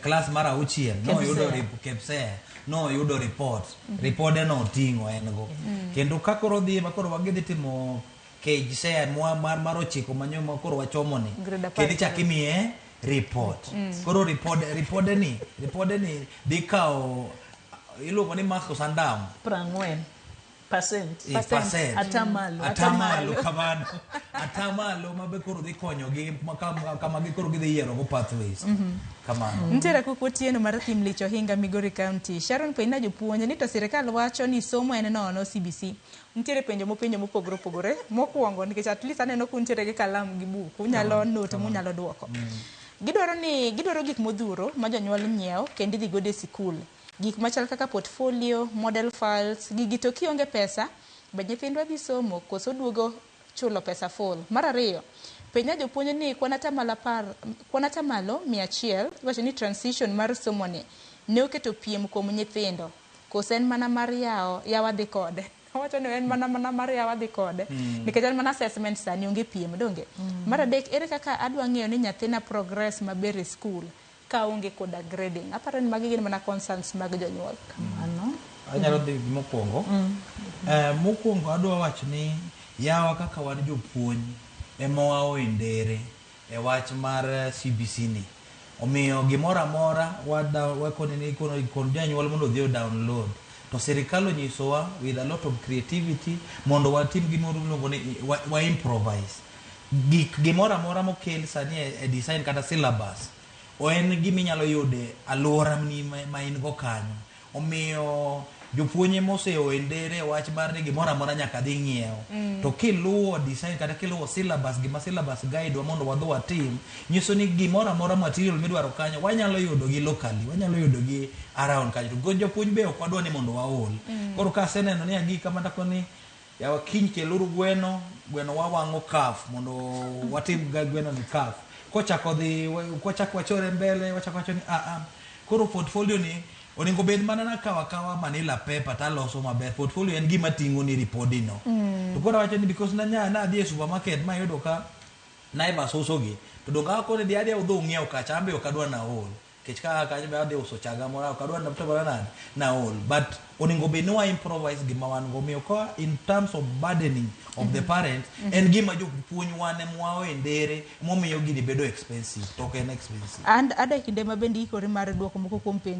Klas mar auchiel noyudo KPSEA. KPSEA noyudo report. Ripode no oting'o en go. Kendo ka koro dhi ma koro wagidhi timo KJSEA mwa mar 9 manyo ma koro wachomo ni. Grade 10. Kendo ichak imiye report. Koro ripode ni dhi kawo iluongo ni marks osandam. 40%. Percent. Atamalo. Atamalo kamano. Atamalo mabe koro dhi konyogi kama gi koro gidhi yiero go pathways. Kamano. Nitiere koko otieno mar Thim Lich Ohinga, Migori County. Sharon Penja jopuonj ni to sirikal wacho ni somo en nono CBC. Nitiere penjo mopenjo mopogore opogore. Mokwongo, nikech at least aneno kuntiere gi kalam gi buk, unyalo note munyalo duoko. Gidwaro ni gidwaro gik modhuro ma jonyuol nyiewo kendo idhi godo e sikul. Gik machal kaka portfolio, model files, gigi to kionge pesa, be nyithindwa dhi somo koso duogo chulo pesa full? Mar ariyo, penja jopuonj ni kwan atamalo 10, kwan 100% iwacho ni transition mar somo ni ne oketo piem kuom nyithindo koso en mana mar yawo yawa dhi kode. Owacho ni en mana mar yawa dhi kode nikech en mana assessment, sani onge piem, donge? Mar adek, ere kaka adwa ng'eyo ni nyathina progress maber e school ka onge koda grading? Aparo ni magi gin mana concerns mag jonyuol. Kamano. Anyalo dhi gi mokwongo. Mokwongo adwa wacho ni yawa kaka wan jopuonj ema wao e ndere e wach mar CBC ni. Omiyo gimoro amora wakoni ni kon janyuol mondo odhi o download. To sirikal onyisowa with a lot of creativity mondo watim gimoro miluongo ni wa improvise. Gik gimoro amora mokel sani e design kata syllabus o en gima inyalo yudo e alwora ni ma in go kanyo. Omiyo jopuonj ema oseo e ndere e wach mar ni gimoro amora nyaka dhi ng'iew. To kiluwo design kata kiluwo syllabus, gima syllabus guide wa mondo wadhi watim, nyiso ni gimoro amora, material midwaro kanyo, wanyalo yudo gi locally, wanyalo yudo gi around kanyo. To go jopuonj be ok wadwa ni mondo waol. Koro ka aseneno ni agik kama takoni yawa kiny keluru gweno, gweno wawang'o kaf mondo watim ga gweno ni kaf. Kochako dhi, kwachako wachore mbele, wachako wacho ni ah ah. Koro portfolio ni onego bed mana nakawo akawa manila paper taloso maber. Portfolio en gima ting'o ni ripodi no. To koro awacho ni because nanya nadhi e supermarket mayudo ka Naivas uso gi. To donge akone dhi adhi udhi ung'iew kacha, an be ok adwa naol. Nikech ka kanyo be adhi uso chaga moro, ok adwa na nade naol. But onego bed ni wa improvise gima wan go. Omiyo ka in terms of burdening of the parents, en gima jopuonj wan ema wao e ndere momiyo gini bedo expensive. To ok en expensive. And ada e kinde ma bende ikori mar duoko moko kuom penjo.